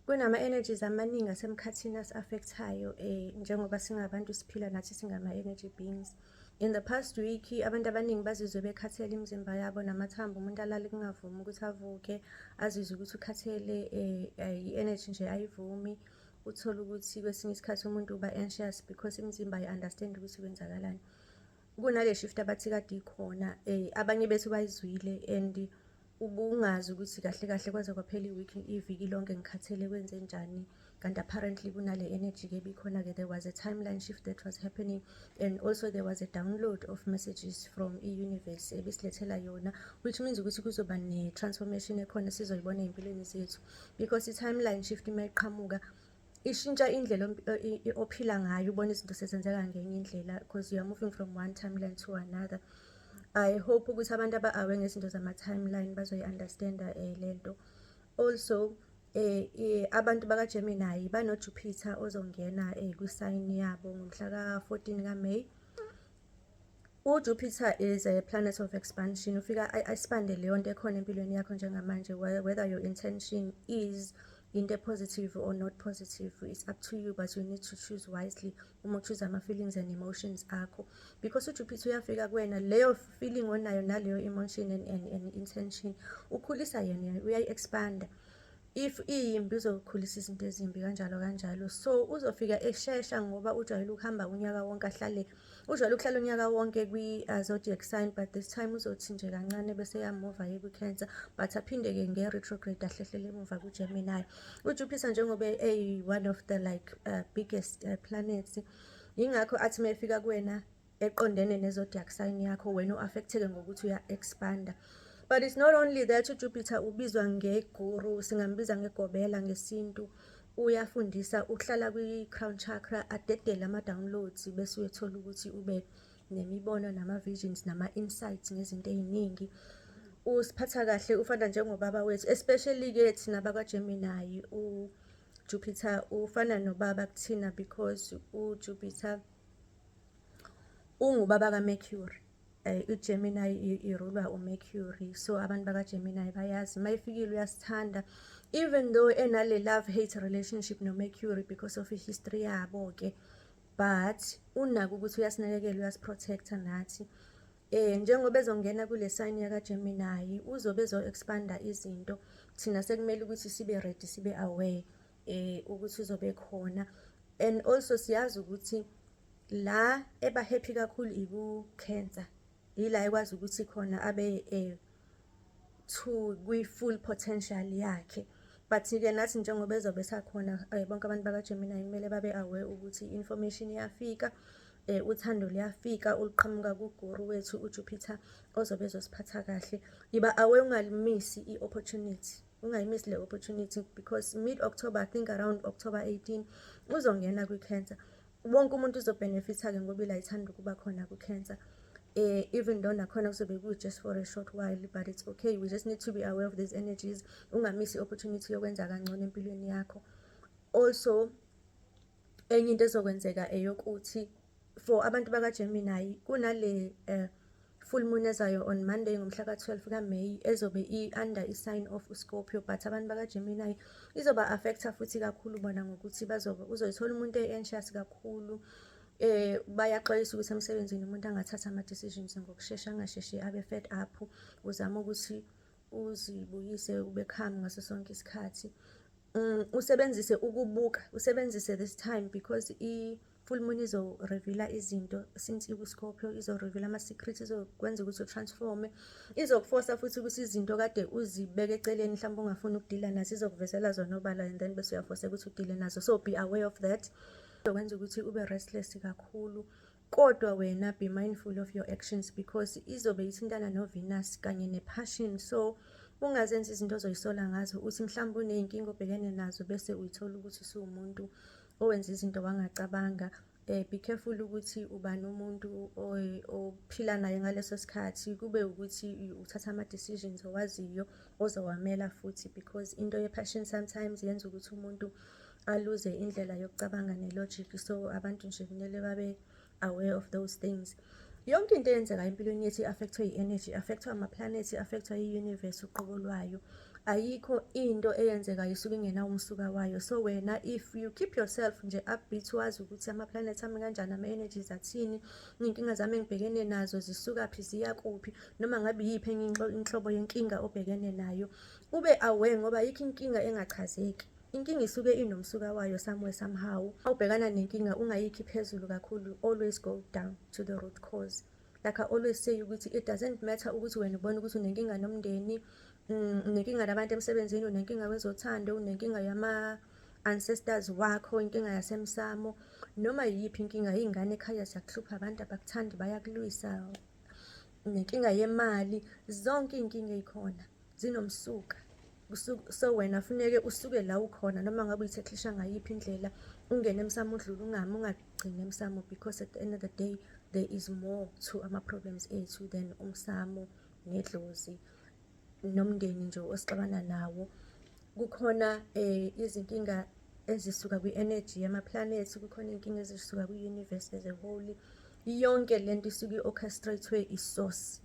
Kunama-energies amaningi asemkhathini asi-affect-ayo njengoba singabantu, siphila nathi singama-energy beings. In the past week, abantu abaningi bazizwe bekhathele, imizimba yabo namathambo, umuntu alale kungavumi ukuthi avuke, azizwe ukuthi ukhathele, i-energy nje ayivumi. Uthole ukuthi kwesinye isikhathi umuntu uba anxious because imizimba ayi-understand ukuthi kwenzakalani. Kunale shift abathi kade ikhona, abanye bethu bayizwile and ubungazi ukuthi kahle kahle kwaze kwaphela i-week, iviki lonke ngikhathele, kwenzenjani? Kanti apparently kunale energy-ke ebikhona-ke. There was a timeline shift that was happening and also there was a download of messages from i-universe ebisilethela yona, which means ukuthi kuzoba ne-transformation ekhona esizoyibona ey'mpilweni zethu, because i-timeline shift uma iqhamuka ishintsha indlela ophila ngayo, ubona izinto sezenzeka ngenye indlela because you are moving from one timeline to another. I hope ukuthi abantu aba-aware ngezinto zama-timeline bazoyi-understand-a lento. Also, abantu baka-Gemini bano-Jupiter ozongena kwi-sign yabo ngomhla ka-14 kaMay. UJupiter is a planet of expansion. Ufika a-expande leyo nto ekhona empilweni yakho njengamanje, whether your intention is into positive or not positive, it's up to you, but you need to choose wisely uma choose ama-feelings and emotions akho, because uJupiter uyafika kuwena, leyo feeling onayo naleyo emotion and intention, ukhulisa yena, uyayi-expanda. If iyimbi, uzokhulisa izinto ezimbi, kanjalo kanjalo. So uzofika eshesha ngoba ujwayele ukuhamba unyaka wonke, ahlale, ujwayele ukuhlala unyaka wonke kwi-zodiac sign, but this time uzothi nje kancane bese yamuva aye kwi-Cancer, but aphinde-ke nge-retrograde ahlehlele emuva ku-Gemini. UJupiter, njengoba eyi-one of the like biggest planets, yingakho athi uma efika kuwena eqondene ne-zodiac sign yakho, wena u-affect-eke ngokuthi uya-expanda. But it's not only that, uJupiter ubizwa ngeguru, singambiza ngegobela ngesintu. Uyafundisa, uhlala kwi-crown chakra, adedele ama-downloads, bese uyothola ukuthi ube nemibono nama-visions nama-insights ngezinto ey'ningi. Usiphatha kahle, ufana njengobaba wethu, especially-ke thina bakwa-Gemini. UJupiter ufana nobaba kuthina because uJupiter ungubaba kaMercury. I-Gemini i-rulwa uMercury, so abantu baka-Gemini bayazi uma efikile uyasithanda, even though enale love hate relationship no-Mercury because of i-history yabo-ke, but unako ukuthi uyasinakekela, uyasi-protect-a nathi. Njengoba ezongena kule sign yaka-Gemini, uzobe ezo-expanda izinto, thina sekumele ukuthi sibe ready, sibe aware ukuthi uzobe khona. And also siyazi ukuthi la eba happy kakhulu iku-Cancer, ila ekwazi ukuthi khona abe to kwi-full potential yakhe. But-ke nathi njengoba ezobe esakhona, bonke abantu baka-Gemini kumele babe aware ukuthi i-information iyafika, uthando luyafika oluqhamuka kuguru wethu uJupiter ozobe ezosiphatha kahle. Iba aware, ungalimisi i-opportunity, ungayimisi le opportunity, because mid-October, I think around October 18, uzongena kwi-Cancer. Wonke umuntu uzo-benefit-a-ke ngoba ila ithanda ukuba khona ku-Cancer. Even though nakhona kuzobe ku just for a short while, but it's okay, we just need to be aware of these energies. Ungamisi i-opportunity yokwenza kangcono empilweni yakho. Also, enye into ezokwenzeka eyokuthi for abantu baka-Gemini kunale full moon ezayo on Monday ngomhla ka-12 kaMay, ezobe i-under i-sign of Scorpio, but abantu baka-Gemini izoba affect-a futhi kakhulu bona ngokuthi bazobe uzoyithola umuntu e-anxious kakhulu. Bayaxwayisa ukuthi emsebenzini umuntu angathatha ama-decisions ngokushesha, angasheshe abe fed up, uzame ukuthi uzibuyise, ube calm ngaso sonke isikhathi. Usebenzise ukubuka, usebenzise this time because i-full moon izo-reveal-a izinto since iku-Scorpio, izo-reveal-a ama-secrets, izokwenza ukuthi u-transform-e, izoku-force-a futhi ukuthi izinto kade uzibeke eceleni, mhlawumbe ungafuni uku-deal-a nazo, izokuvezela zona obala and then bese uya-force-eka ukuthi u-deal-e nazo. So be aware of that. Izokwenza ukuthi ube restless kakhulu, kodwa wena be mindful of your actions because izobe ithintana no-Venus kanye ne-passion, so ungazenzi izinto ozoyisola ngazo, uthi mhlawumbe uney'nkinga obhekene nazo bese uyithola ukuthi usuwumuntu owenza izinto wangacabanga. Be careful ukuthi ubani umuntu ophila naye ngaleso sikhathi, kube ukuthi uthatha ama-decisions owaziyo ozowamela futhi, because into ye-passion sometimes yenza ukuthi umuntu aluze indlela yokucabanga ne-logic, so abantu nje kumele babe aware of those things. Yonke into eyenzekayo empilweni yethu i-affect-wa i-energy, i-affect-wa ama-planets, i-affect-wa i-universe uqobo lwayo. Ayikho into eyenzekayo isuke ingenawo umsuka wayo. So wena, if you keep yourself nje upbeat, wazi ukuthi ama-planets ami kanjani, ama-energies athini, iy'nkinga zami engibhekene nazo zisukaphi, ziya kuphi, noma ngabe iyiphi enye inhlobo yenkinga obhekene nayo, ube aware, ngoba ayikho inkinga engachazeki. Inkinga isuke inomsuka wayo somewhere, somehow. Ubhekana nenkinga, ungayikhi phezulu kakhulu, always go down to the root cause. Like I always say ukuthi it doesn't matter ukuthi wena ubona ukuthi unenkinga nomndeni, unenkinga nabantu emsebenzini, unenkinga kwezothando, unenkinga yama-ancestors wakho, inkinga yasemsamo, noma yiyiphi inkinga, iy'ngane ekhaya ziyakuhlupha, abantu abakuthandi, bayakulwisa, nenkinga yemali, zonke iy'nkinga ey'khona zinomsuka. So wena funeke usuke la ukhona, noma ngabe uyi-tackle-isha ngayiphi indlela, ungene emsamo, udlule, ungami, ungagcini emsamo, because at the end of the day there is more to ama-problems ethu than umsamo nedlozi nomndeni nje osixabana nawo. Kukhona izinkinga ezisuka kwi-energy yama-planets, kukhona iy'nkinga ezisuka kwi-universe as a whole. Yonke lento isuke i-orchestrate-we i-source.